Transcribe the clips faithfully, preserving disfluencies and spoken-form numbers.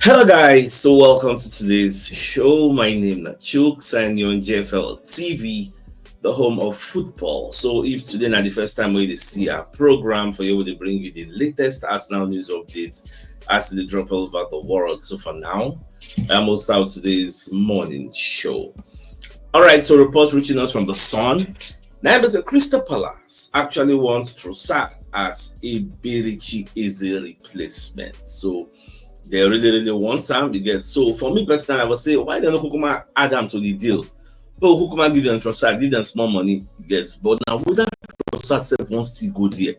Hello, guys. So, welcome to today's show. My name is Chuk Sanyon, J F L T V, the home of football. So, if today na the first time wey you dey see our program, for you, we dey bring you the latest Arsenal news updates as they drop all over the world. So, for now, I'm host out today's morning show. All right, so reports reaching us from the Sun. Now, but Crystal Palace actually wants Trossard as a Berichi Eze replacement. So, they really, really want am, you get. So, for me personally, I would say, why they no kukuma add am to the deal? But kukuma give them Trossard, give them small money, you get. But now, whether Trossard sef wan still go there.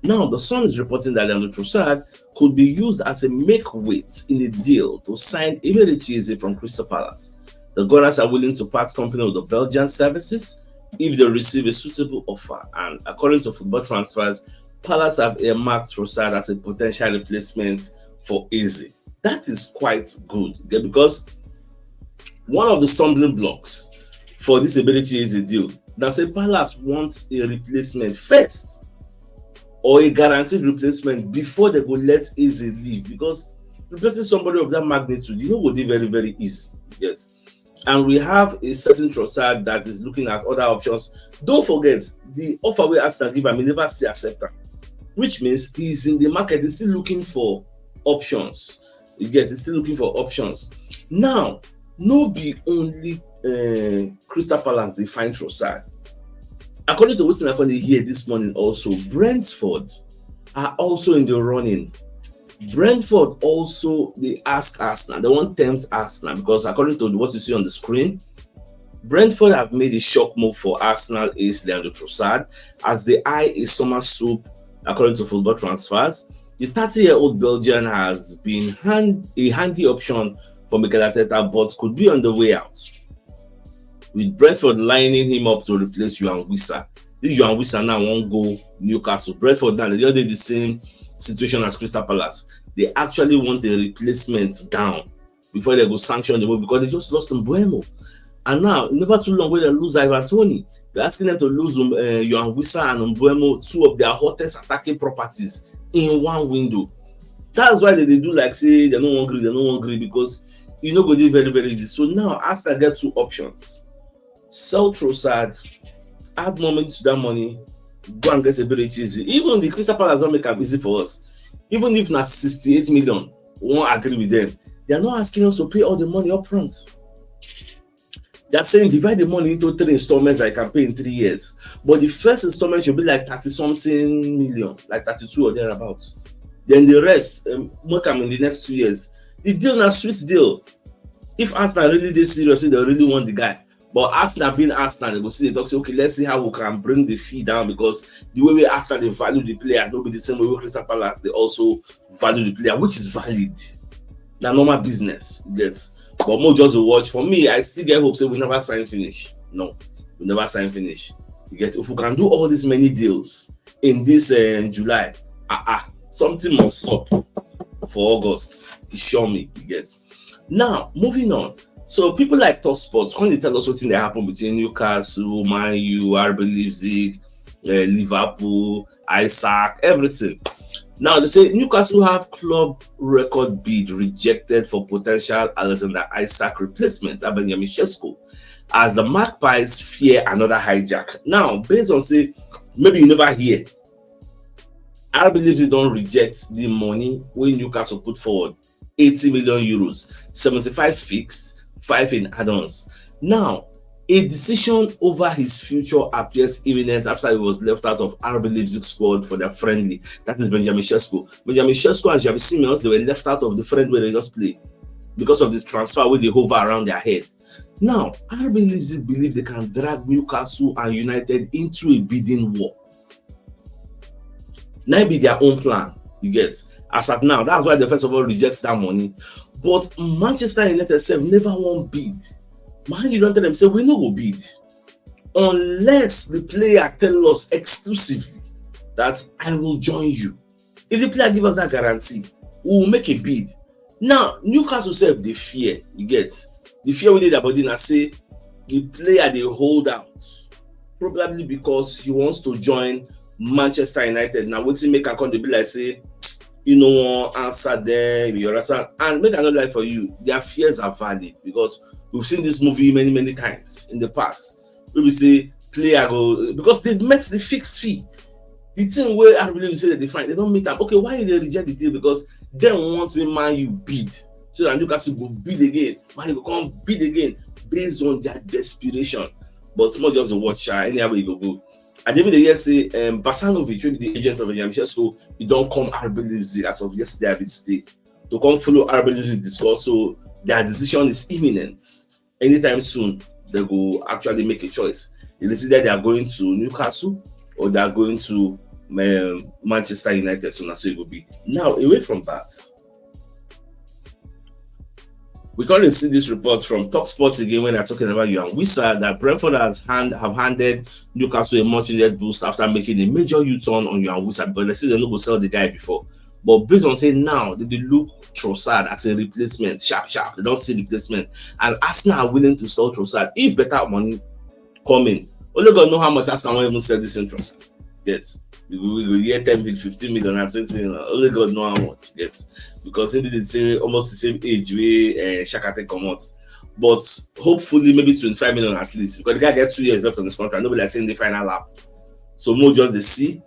Now, the Sun is reporting that Leandro Trossard could be used as a make weight in a deal to sign Eberechi Eze from Crystal Palace. The Gunners are willing to part company with the Belgian services if they receive a suitable offer. And according to Football Transfers, Palace have earmarked Trossard as a potential replacement for Eze. That is quite good, yeah, because one of the stumbling blocks for this Eberechi Eze deal, they say Palace wants a replacement first, or a guaranteed replacement, before they go let Eze leave, because replacing somebody of that magnitude, you know, would be very, very easy. Yes. And we have a certain Trossard that is looking at other options. Don't forget, the offer wey Arsenal give am, he never still accept am, which means he's in the market, he's still looking for options. You get, he's still looking for options. Now, no be only uh, Crystal Palace dey find Trossard. According to wetin I come dey hear this morning also, Brentford are also in the running. Brentford also dey ask Arsenal, they wan tempt Arsenal, because according to what you see on the screen, Brentford have made a shock move for Arsenal ace Leandro Trossard as they eye a summer swap, according to Football Transfers. The thirty-year-old Belgian has been hand, a handy option for Mikel Arteta, but could be on the way out, with Brentford lining him up to replace Yoane Wissa. This Yoane Wissa now wan go Newcastle. Brentford now, they just dey the same situation as Crystal Palace. They actually want a replacement down before they go sanction the move, because they just lost Mbeumo. And now, never too long wey they lose Ivan Toney, they're asking them to lose um, uh, Yoane Wissa and Mbeumo, two of their hottest attacking properties, in one window. That's why they dey do like say they no wan gree, they no wan gree, because e no go dey very, very easy. So now, Arsenal get two options: sell Trossard, add more money to that money, go and get Eberechi Eze. Even the Crystal Palace don make am easy for us. Even if na sixty-eight million, we wan agree with them. They are not asking us to pay all the money up front. They are saying divide the money into three installments that you can pay in three years. But the first installment should be like thirty something million, like thirty-two or thereabouts. Then the rest, um, make am in the next two years. The deal na sweet deal. If Arsenal really dey serious, say they really want the guy. But Arsenal being Arsenal, they go still dey talk say, okay, let's see how we can bring the fee down, because the way wey Arsenal dey value the player no be the same way wey Crystal Palace dey also value the player, which is valid. Na normal business, yes. But mo just dey watch. For me, I still get hope say we never sign finish. No, we never sign finish. You get, if we can do all these many deals in this uh, July, ah ah, something must sup for August. E sure me, you get. Now, moving on. So people like Top Sports come dey tell us wetin dey happen between Newcastle, Man U, R B Leipzig, uh, Liverpool, Isak, everything. Now they say Newcastle have club record bid rejected for potential Alexander Isak replacement, Benjamin Sesko, as the Magpies fear another hijack. Now, based on say, maybe you never hear, R B Leipzig don reject the money wey Newcastle put forward, eighty million euros, seventy-five fixed, five in add-ons. Now, a decision over his future appears imminent after he was left out of R B Leipzig squad for their friendly. That is Benjamin Sesko. Benjamin Sesko and Xavi Simons, they were left out of the friend where they just play because of the transfer wey dey hover around their head. Now, R B Leipzig believe they can drag Newcastle and United into a bidding war. Na be their own plan, you get. As at now, that's why they first of all reject that money. But Manchester United sef never wan bid. Man U don tell them say, we no go bid unless the player tell us exclusively that I will join you. If the player give us that guarantee, we will make a bid. Now, Newcastle sef dey fear, you get. The fear wey dey their body na say the player dey hold out, probably because he wants to join Manchester United. Na wetin make am come dey be like say you know, one answer them, you understand? And make I not lie for you, their fears are valid because we've seen this movie many, many times in the past. We will say player go because they've met the fixed fee. The thing where I believe say that they find they don't meet up. Okay, why they reject the deal? Because then once we Man U bid, so that Newcastle go bid again, Man U go come bid again based on their desperation. But small just watch uh, anyhow you go go. I didn't hear say um, Basanovic, will be the agent of Yamishesco, he don't come R B Leipzig as of yesterday, I mean today. To come follow R B Leipzig discuss, so their decision is imminent. Anytime soon, they go actually make a choice. It is either they are going to Newcastle or they are going to um, Manchester United. So that's so it will be. Now, away from that, we currently see this report from Talk Sports again when they're talking about Yohan Wissa that Brentford has hand, have handed Newcastle a much needed boost after making a major U-turn on Yohan Wissa because they say they no go sell the guy before. But based on saying now they dey look Trossard as a replacement, sharp sharp. They don't see replacement, and Arsenal are willing to sell Trossard if better money coming. Only God know how much Arsenal won't even sell this in Trossard. Yes, we go hear ten million, fifteen million, and twenty million. Only God know how much. Yes, because he did say almost the same age we uh, Shakate come out. But hopefully maybe twenty-five million at least because the guy get two years left on his contract. Nobody like saying the final lap. So more just the see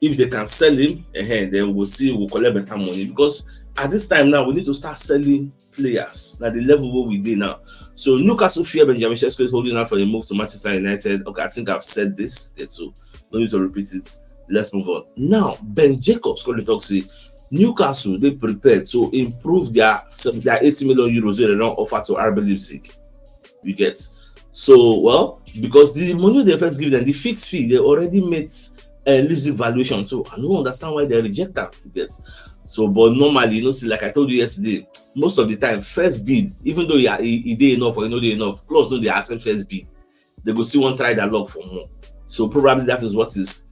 if they can sell him, uh, then we'll see we'll collect better money because at this time now we need to start selling players at the level where we did now. So Newcastle fear Benjamin Sesko is holding out for a move to Manchester United. Okay, I think I've said this, so no need to repeat it. Let's move on. Now, Ben Jacobs called the talk say Newcastle they prepared to improve their their eighty million euros they don't offer to R B Leipzig. You get so well because the money they first give them the fixed fee they already made a Leipzig valuation. So I don't understand why they reject that. You get so, but normally, you know, see, like I told you yesterday, most of the time, first bid, even though yeah, it, it dey enough or you know they enough, plus no they accept first bid, they go see one try their luck for more. So probably that is what is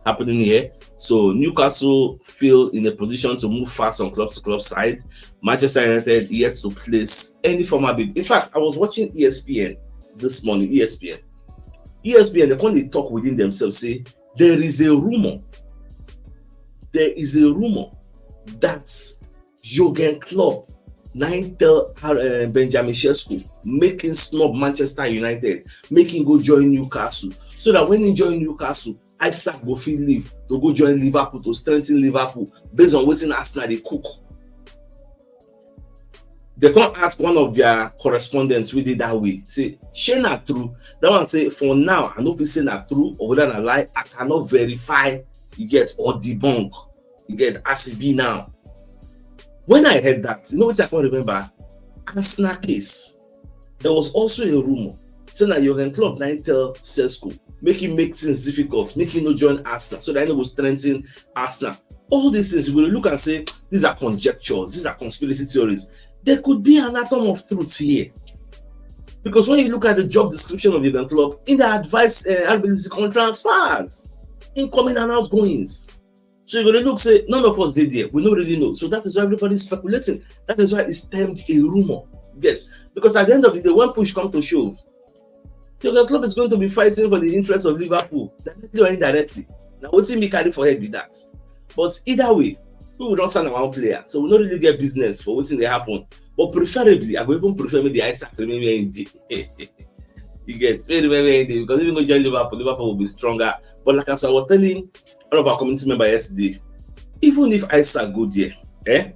happening here. So Newcastle feel in a position to move fast on club to club side. Manchester United yet to place any formal bid. In fact, I was watching E S P N this morning. E S P N, E S P N, they come dey talk within themselves say there is a rumor. There is a rumor that Jurgen Klopp na him tell uh, Benjamin Sesko make him snub Manchester United, make him go join Newcastle, so that when he join Newcastle, Isaac go fit leave to go join Liverpool to strengthen Liverpool based on wetin Arsenal dey cook. They come ask one of their correspondents with it that way. Say, shey na true? That one say, for now, I no fit say na true or whether na lie. I cannot verify, you get, or debunk, you get, as it be now. When I heard that, you know what I can remember? Arsenal case. There was also a rumor say na Jurgen Klopp na him tell Sesko make him make things difficult, make him no join Arsenal, so that he no go strengthen Arsenal. All these things, we will look and say these are conjectures, these are conspiracy theories. There could be an atom of truth here. Because when you look at the job description of Jurgen Klopp, in the advice uh, advocacy on transfers, incoming and outgoings. So you're going to look say none of us did there. We don't really know. So that is why everybody's speculating. That is why it stemmed a rumor. Yes, because at the end of the day, when push comes to shove, Jurgen Klopp is going to be fighting for the interests of Liverpool directly or indirectly. Now, what's me carry for head with that? But either way, we will not sign our own player, so we don't really get business for what's in the happen. But preferably, I would even prefer me the Isaac remain where in the you get where remain where in the because even go join Liverpool, Liverpool will be stronger. But like as I was telling all of our community member yesterday, even if Isaac go there, eh,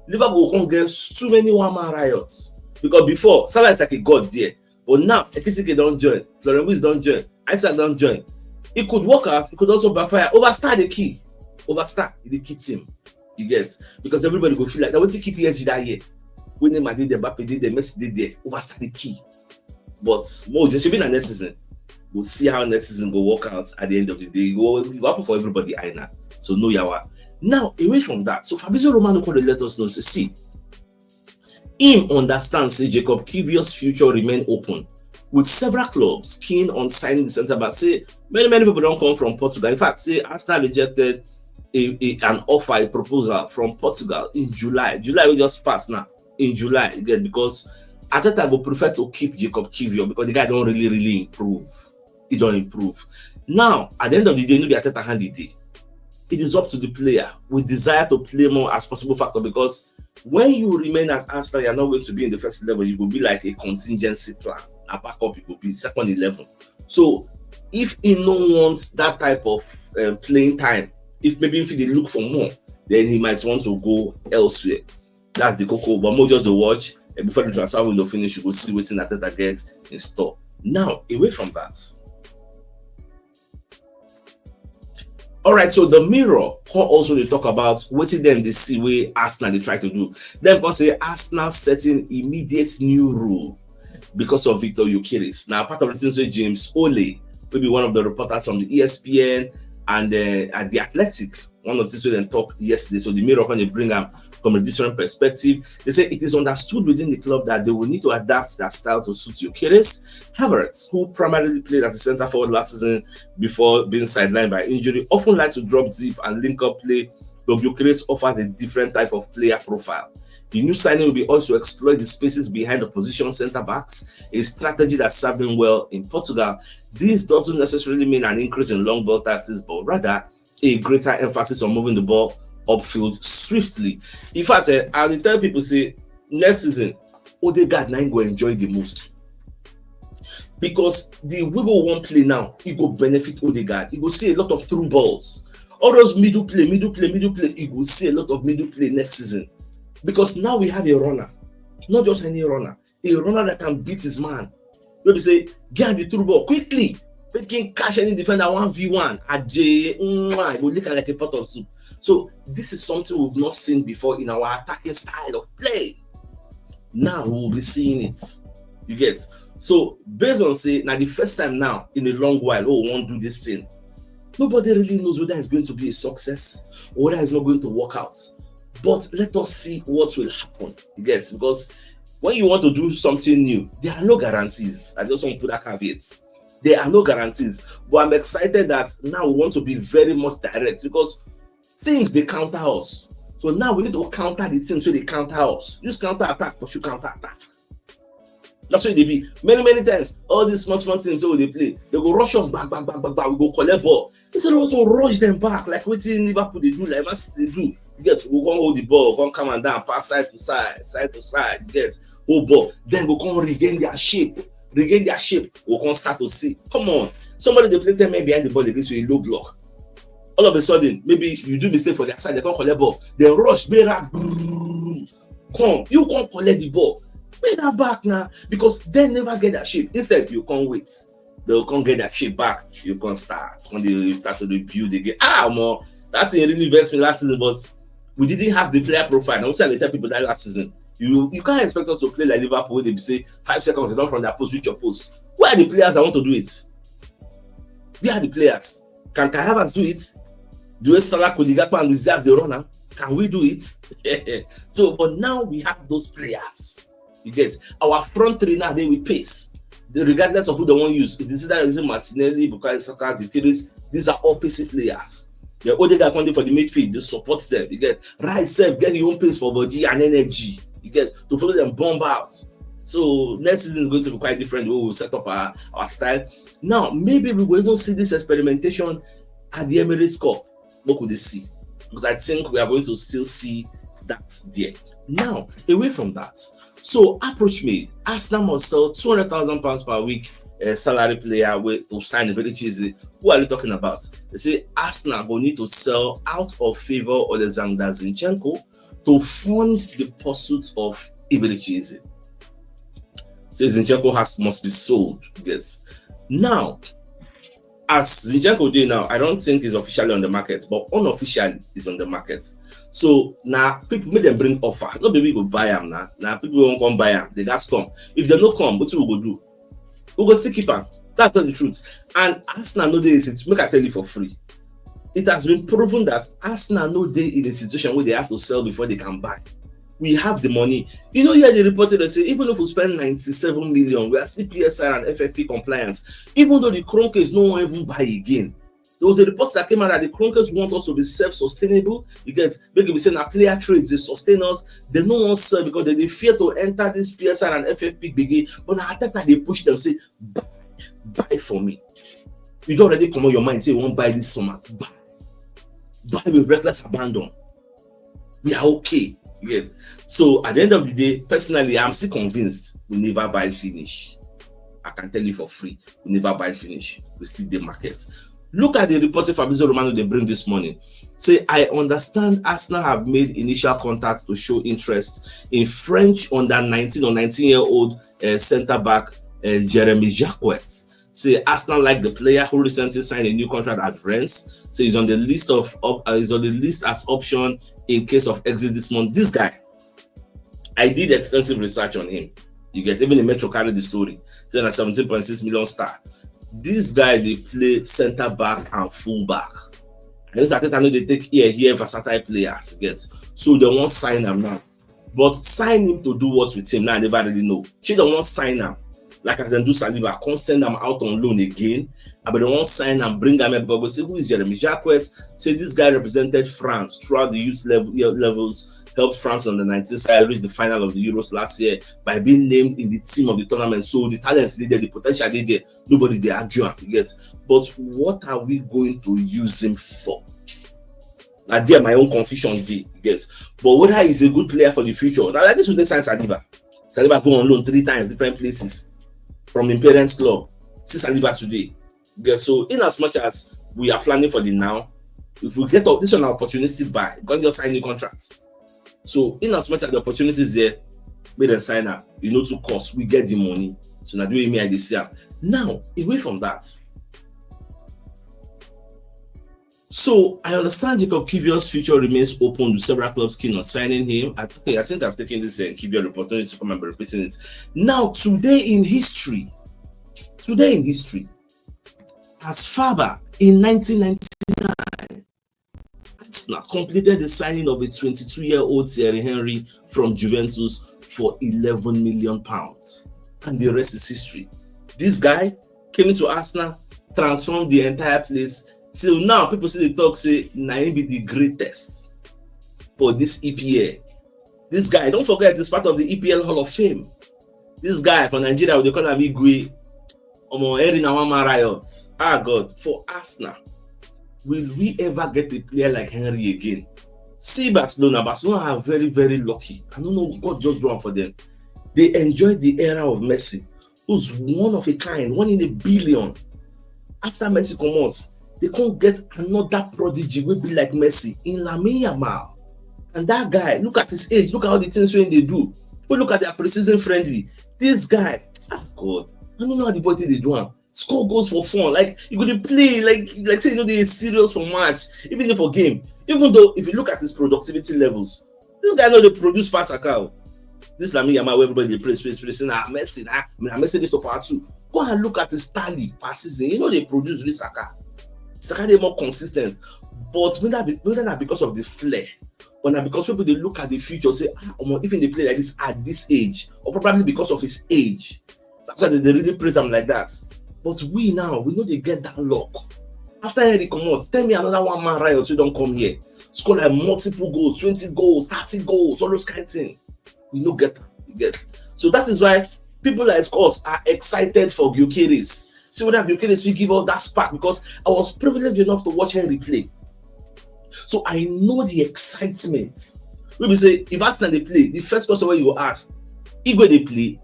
Liverpool can't get too many one man riots because before Salah is like a god there, but now Ekitike don't join, Florian Wirtz don't join, Isaac don't join. It could work out. It could also backfire. Overstar the key. Overstar the key team. You get because everybody go feel like that. What keep P S G that year? When they did the Mbappe did the Messi did there. Overstar the key. But more just be next season. We'll see how next season go work out at the end of the day. It will happen for everybody, I know. So no yawa. Now away from that, so Fabrizio Romano could let us know. Say, see, him understand say Jacob Kivior's future remain open, with several clubs keen on signing the centre back. Say many many people don't come from Portugal. In fact, say Arsenal rejected a, a, an offer, a proposal from Portugal in July. July we just passed now. In July, you get because Arteta go prefer to keep Jacob Kivior because the guy don't really really improve. He don't improve. Now at the end of the day, no be Arteta hand it dey. it is up to the player. We desire to play more as possible factor, because when you remain at Arsenal, you're not going to be in the first eleven. You will be like a contingency plan. A backup, you will be second eleven. So if he no wants that type of um, playing time, if maybe if he dey look for more, then he might want to go elsewhere. That's the koko. But more just the watch, and before the transfer window finish, you go see wetin Arteta get in store. Now, away from that, all right, so the Mirror come also dey talk about wetin dem dey see wey Arsenal dey try to do. Dem come say Arsenal setting immediate new rule because of Victor Gyökeres. Now, part of the things wey James Ole, wey be one of the reporters from the E S P N and uh, at the Athletic, one of the things wey dem talk yesterday. So the Mirror come dey bring am from a different perspective. They say it is understood within the club that they will need to adapt their style to suit Gyökeres. Havertz, who primarily played as a centre forward last season before being sidelined by injury, often likes to drop deep and link up play, but Gyökeres offers a different type of player profile. The new signing will be also exploit the spaces behind opposition centre backs, a strategy that served him well in Portugal. This doesn't necessarily mean an increase in long ball tactics, but rather a greater emphasis on moving the ball upfield swiftly. In fact, eh, I dey tell people say next season, Odegaard na him go enjoy the most, because the way we wan play now, e go benefit Odegaard. E go see a lot of through balls. All those middle play, middle play, middle play, e go see a lot of middle play next season, because now we have a runner, not just any runner, a runner that can beat his man. Wey be say get the through ball quickly, make him catch any defender one v one. Aje, mwah, e go lick am like a pot of soup. So this is something we've not seen before in our attacking style of play. Now we will be seeing it. You get? So based on say na the first time now in a long while, oh, we wan do this thing. Nobody really knows whether it's going to be a success or whether it's not going to work out. But let us see what will happen. You get? Because when you want to do something new, there are no guarantees. I just want to put that caveat. There are no guarantees. But I'm excited that now we want to be very much direct, because teams dey counter us. So now we need to counter the teams wey dey counter us. Use counter attack, pursue counter attack. That's what e dey be. Many, many times, all these small, small teams wey we dey play, they go rush us back, back, back, back, back. We go collect ball. Instead of us to rush them back, like wetin Liverpool dey do, like Man City dey do. You get? We go come hold the ball, come calm am down, pass side to side, side to side. You get? Hold ball. Then go come regain their shape. Regain their shape. We come start to see. Come on. Somebody dey play ten men behind the ball against you, a low block. All of a sudden, maybe you do mistake for their side, they come collect ball. They rush, gbera, brrrr, come. You come collect the ball. Bring that back now, because they never get their shape. Instead, you come wait. They'll come get their shape back. You come start. When they start to rebuild again. Ah, more. That thing really vexed me last season, but we didn't have the player profile. Now, I dey tell people that last season, you you can't expect us to play like Liverpool. They be say five seconds, they don't from their post, reach your post. Where are the players that want to do it? Where are the players? Can Kai Havertz do it? The way Salah, Cody Gakpo, and Luis Diaz dey run am, can we do it? So, but now we have those players. You get? Our front three now, they will pace. The, regardless of who they want to use, if they say that using Martinelli, Bukayo Saka, Gyökeres, these are all pacey players. The Odegaard come dey for the midfield, they support them. You get? Rice sef get your own pace for body and energy. You get? To follow them bomb out. So next season is going to be quite different. We will set up our, our style. Now, maybe we will even see this experimentation at the Emirates Cup. Make we dey see, because I think we are going to still see that there. Now, away from that, so approach me. Arsenal must sell two hundred thousand pounds per week uh, salary player with to sign Eberechi Eze. Who are you talking about? They say Arsenal go need to sell out of favor Alexander Zinchenko to fund the pursuit of Eberechi Eze. Say Zinchenko has must be sold. Yes. Now, as Zinchenko dey now, I don't think he's officially on the market, but unofficially he's on the market. So now people make them bring offer. No baby go buy him now. Now people won't come buy him. They just come. If they no come, what we go do? We go still keep him. That's not the truth. And Arsenal no dey in situ. Make I tell you for free. It has been proven that Arsenal no dey in a situation where they have to sell before they can buy. We have the money. You know, here they reported and say even if we spend ninety-seven million, we are still P S R and F F P compliant. Even though the Kroenkes no wan even buy again. There was a report that came out that the Kroenkes want us to be self-sustainable. You get, make we say na player trades dey sustain us. They no wan sell because they dey fear to enter this P S R and F F P gbege. But na Arteta dey push them say buy, buy for me. You don already comot your mind say you wan buy this summer. Buy. buy with reckless abandon. We are okay. Yeah. So at the end of the day, personally, I'm still convinced we never buy finish. I can tell you for free, we never buy finish. We still dey market. Look at the reporting Fabrizio Romano dey bring this morning. Say, I understand Arsenal have made initial contacts to show interest in French under nineteen or nineteen year old uh, centre back uh, Jeremy Jacquet. Say Arsenal like the player who recently signed a new contract at Rennes. Say he's on the list of op- uh, he's on the list as option in case of exit this month. This guy, I did extensive research on him. You get, even the Metro carried the story. Say na seventeen point six million star. This guy dey play centre back and full back. And this Arteta no dey take here here versatile players. Get, so they wan sign am now, but sign him to do what with him now? I never really know. Shey they wan sign am like as dem do Saliba, come send am out on loan again? Abi they wan sign am, bring am here because go say, who is Jeremy Jacquet? Say this guy represented France throughout the youth level, year levels, helped France on the nineteen side reach the final of the Euros last year by being named in the team of the tournament. So the talent dey there, the potential dey there. Nobody dey argue am, you get. But what are we going to use him for? Na there my own confusion dey, you get. But whether he's a good player for the future, na like this we take sign Saliba. Saliba go on loan three times, different places, from im parents club. See Saliba today. You get, so in as much as we are planning for the now, if we get up this one, opportunistic buy, go and just sign new contract. So in as much as the opportunity is there, make dem sign am. E no too cost, we get the money. So na the way me I dey see am. Now, away from that, so I understand Jacob Kivior's future remains open, with several clubs keen on signing him. I, okay, I think I've taken this uh, Kivior report. No need to come and be repeating it. Now, today in history, today in history, as far back in nineteen ninety-nine, Arsenal completed the signing of a twenty-two-year-old Thierry Henry from Juventus for eleven million pounds, and the rest is history. This guy came to Arsenal, transformed the entire place. Till now, people still dey talk say na him be the greatest for this E P L. This guy, don't forget, he's part of the E P L Hall of Fame. This guy for Nigeria, we dey call am Igwe. Omo, Henry na one man riot. Ah, God, for Arsenal, will we ever get a player like Henry again? See Barcelona. Barcelona are very, very lucky. I don't know, God just do am for them. They enjoyed the era of Messi, who's one of a kind, one in a billion. After Messi comot, they come get another prodigy wey be like Messi in Lamine Yamal. And that guy, look at his age, look at all the things wey he dey do. Go look at their preseason friendly. This guy, ah, God, I don't know how the boy take dey do am. Score goals for fun. Like, you go dey play like, like say you no dey serious for match, even if for game. Even though if you look at his productivity levels, this guy no dey produce pass Saka o. This Lamine Yamal wey everybody dey praise, praise, praise, say na Messi, na, na Messi dey for power too. Go and look at his tally per season. He no dey produce reach Saka. Saka dey more consistent. But whether be, whether na because of the flair, or na because people dey look at the future, say, ah, omo, if he dey play like this at this age, or probably because of his age, that's why they dey really praise am like that. But we now, we no dey get that luck. After Henry comot, tell me another one man riot wey don come here, score like multiple goals, twenty goals, thirty goals, all those kind thing. We no get am, you get. So that is why people like us are excited for Gyökeres. See whether Gyökeres fit give us that spark, because I was privileged enough to watch Henry play. So I know the excitement. Wey be say, if Arsenal dey play, the first question wey you go ask, Igwe dey play?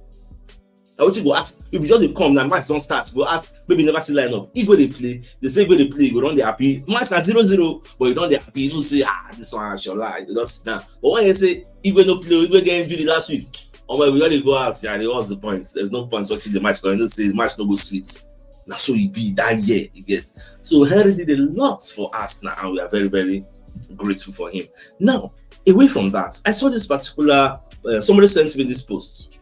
Na wetin you go ask. If you just dey come, na match don start, you go ask, maybe you never see line up. Igwe dey play, they say Igwe dey play, you go don dey happy. Match na zero zero, but you don dey happy. You know say, ah, this one, Shola, you don sit down. But when you say Igwe no play, Igwe get injury last week, omo, we don dey go out. Yeah, what's the point? There's no point watching the match, because you know say the match no go sweet. Na so e be that year, you get. So Henry did a lot for Arsenal, and we are very, very grateful for him. Now, away from that, I saw this particular, uh, somebody sent me this post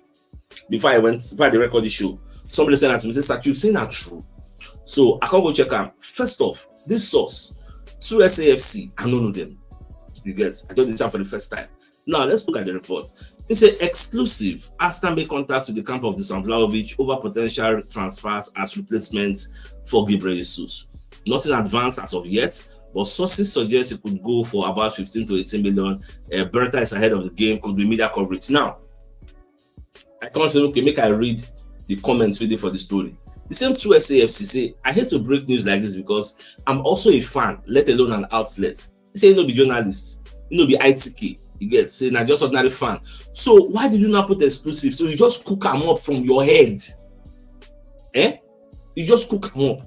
before I went, before I dey record the show. Somebody sent it to me, say, "Sir Q, say na true." So I come go check am. First off, this source, two S A F C, I no know them. You get, I just dey see am for the first time. Now, let's look at the report. It's an exclusive. Arsenal make contact with the camp of Dusan Vlahovic over potential transfers as replacements for Gabriel Jesus. Nothing advanced as of yet, but sources suggest it could go for about fifteen to eighteen million. Uh, Berta is ahead of the game, could be media coverage. Now, I come say, okay, make I read the comments wey dey for the story. The same two S A F C say, "I hate to break news like this because I'm also a fan, let alone an outlet." Say no be journalist, no be I T K. You get, say na just ordinary fan. So why did you not put exclusive? So you just cook am up from your head. Eh? You just cook am up.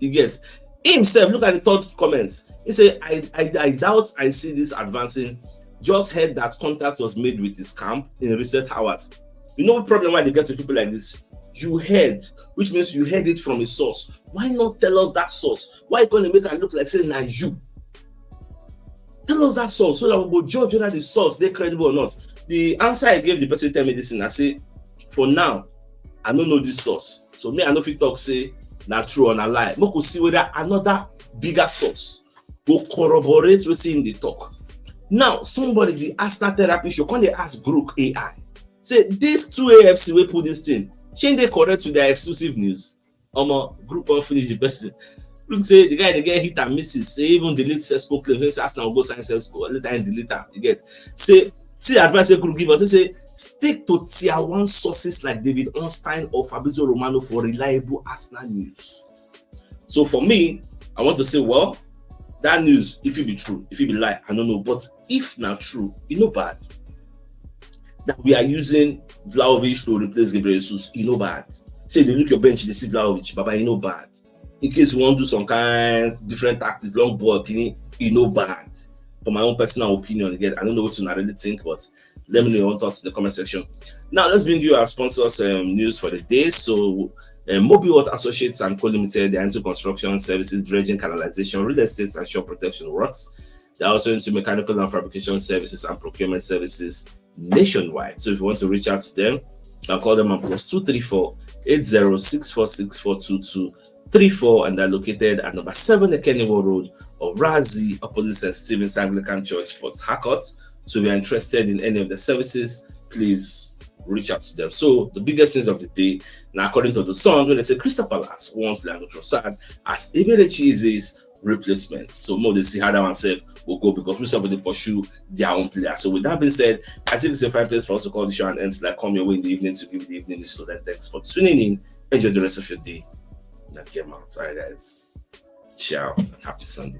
You get. Himself, look at the third comments. He say, I, I, I doubt I see this advancing. Just heard that contact was made with his camp in recent hours. You know what problem why they get to people like this? You heard, which means you heard it from a source. Why not tell us that source? Why you gonna make it look like say na you? Tell us that source so that we go judge whether the source dey credible or not. The answer I gave the person tell me this thing, I say, for now, I no know this source. So me, I no fit talk say na true or na lie. Make we see whether another bigger source go corroborate wetin him dey talk. Now, somebody, the Arsenal therapy show, come dey ask Grook A I. Say, these two A F C wey put this thing, shey dey correct with their exclusive news? Omo, Grook come finish the person. Look say the guy dey get hit and misses. Say even delete Sesko claims. Say Arsenal go sign Sesko. Later him delete am. You get. Say, see the advice wey Grook give us. Say, stick to tier one sources like David Ornstein or Fabrizio Romano for reliable Arsenal news. So for me, I want to say, well, that news, if it be true, if it be lie, I don't know. But if na true, e no bad. That we are using Vlahovic to replace Gabriel Jesus, e no bad. Say they look your bench, they see Vlahovic, baba, e no bad. In case you want to do some kind different tactics, long ball, kini, e no bad. For my own personal opinion, again, I don't know what you really think, but let me know your own thoughts in the comment section. Now, let's bring you our sponsors, um, news for the day. So, um, Mobi World Associates and Co Limited, they are into construction services, dredging, canalization, real estate, and shore protection works. They're also into mechanical and fabrication services and procurement services nationwide. So if you want to reach out to them, you can call them on plus two three four eight zero six four six four two two three four, and they're located at number seven Ekeniwo Road, Orazi, opposite Saint Stephen's Anglican Church, Port Harcourt. So if you're interested in any of the services, please reach out to them. So the biggest news of the day, now according to the Sun, where they say Crystal Palace wants Leandro Trossard as Eberechi Eze's replacement. So more they see how that one sef will go, because we sef dey pursue their own player. So with that being said, I think it's a fine place for us to call the show and end. So I come your way in the evening to give the evening news. So then thanks for tuning in. Enjoy the rest of your day. Now get out. All right, guys. Ciao and happy Sunday.